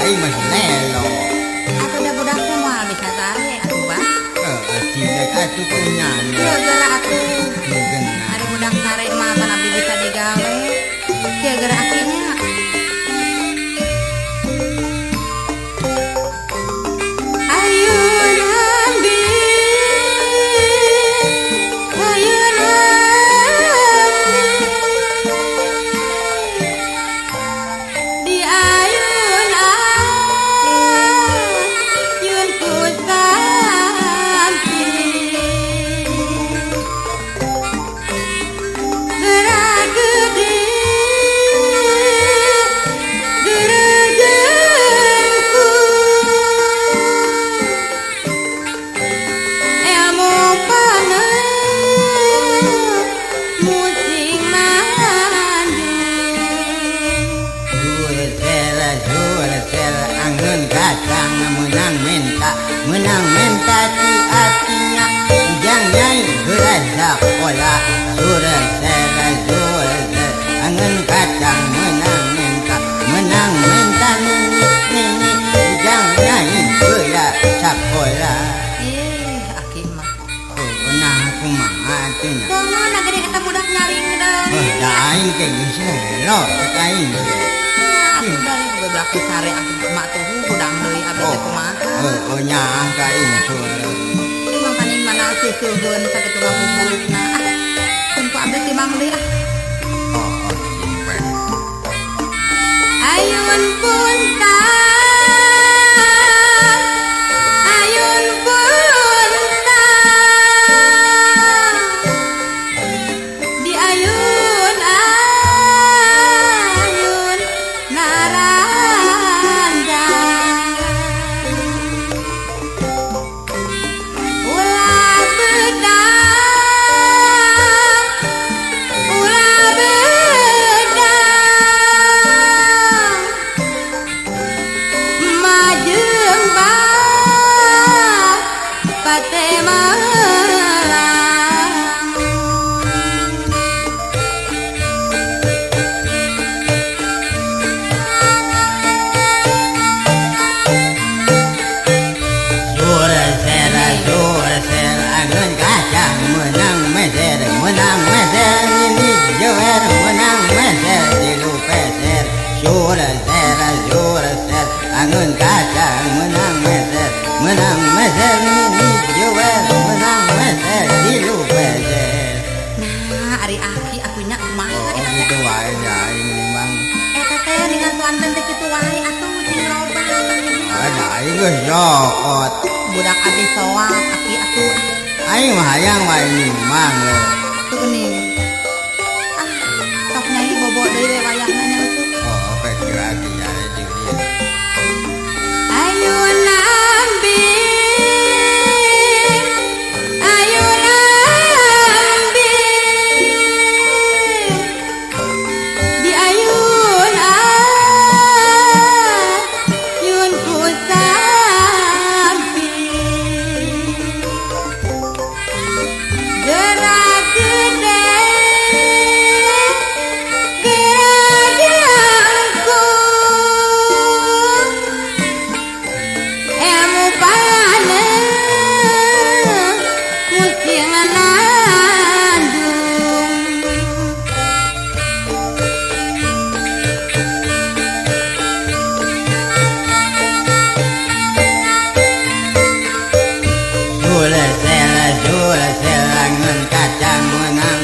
aing mah lelo. Atuh da budak teh moal bisa sare atuh bah. Heeh, cindek atuh kunyana. Ieu geura atuh. Geuna. Ari budak sare mah pan abdi bisa digawe. Kieu geura akinya. Ayun ambi, ayun ambi, di ayun ayun ku santi, gerak gede. Menang minta ti atinya ujang nyai berasakola surah sera surah angen kacang menang minta nini nini ujang nyai berasakola. Aki mah. Oh, nah kumaha atuh nya. Kumaha gede eta budak nyaring deui. Oh, da aing teh geus lelo cek aing. Atuh da beblak sare atuh mak tuh hudang deui abdi teh kumaha. Oh, nyaah ka insul. Ieu mangkaning mana susuheun sakitu ngabuburitna. Ah, tungku abdi timang deui ah. Oh, simpen. Ayun punta, ayun punta, di ayun ayun naranda. Ulah bedang, ulah bedang, majeng pate melang. Surah sera surah sera angen kacang menang meser ini jewer menang meser tilu peser. Surah sera angen kacang menang meser ini jewer menang meser tilu peser. Nah, ari aki atunya kumaha Oh, eta teh? gitu wae nya aing mah. Eta teh dengan tuanten teh kitu wae atuh cing robah. Ada aing geus jokot. Budak abdi soak aki atuh. Aing mah hayang wae nimang we. Tuh geuning. Ah, sok nyai bobo deui we wayahna nya atuh. Oh, pek lagi ya di dieu. Ayun ambi, ayun ambi, di ayun ayun ku sampi, gerak gede gerak jangkung, ilmu pane musing nandung. Surah sera angen kacang menang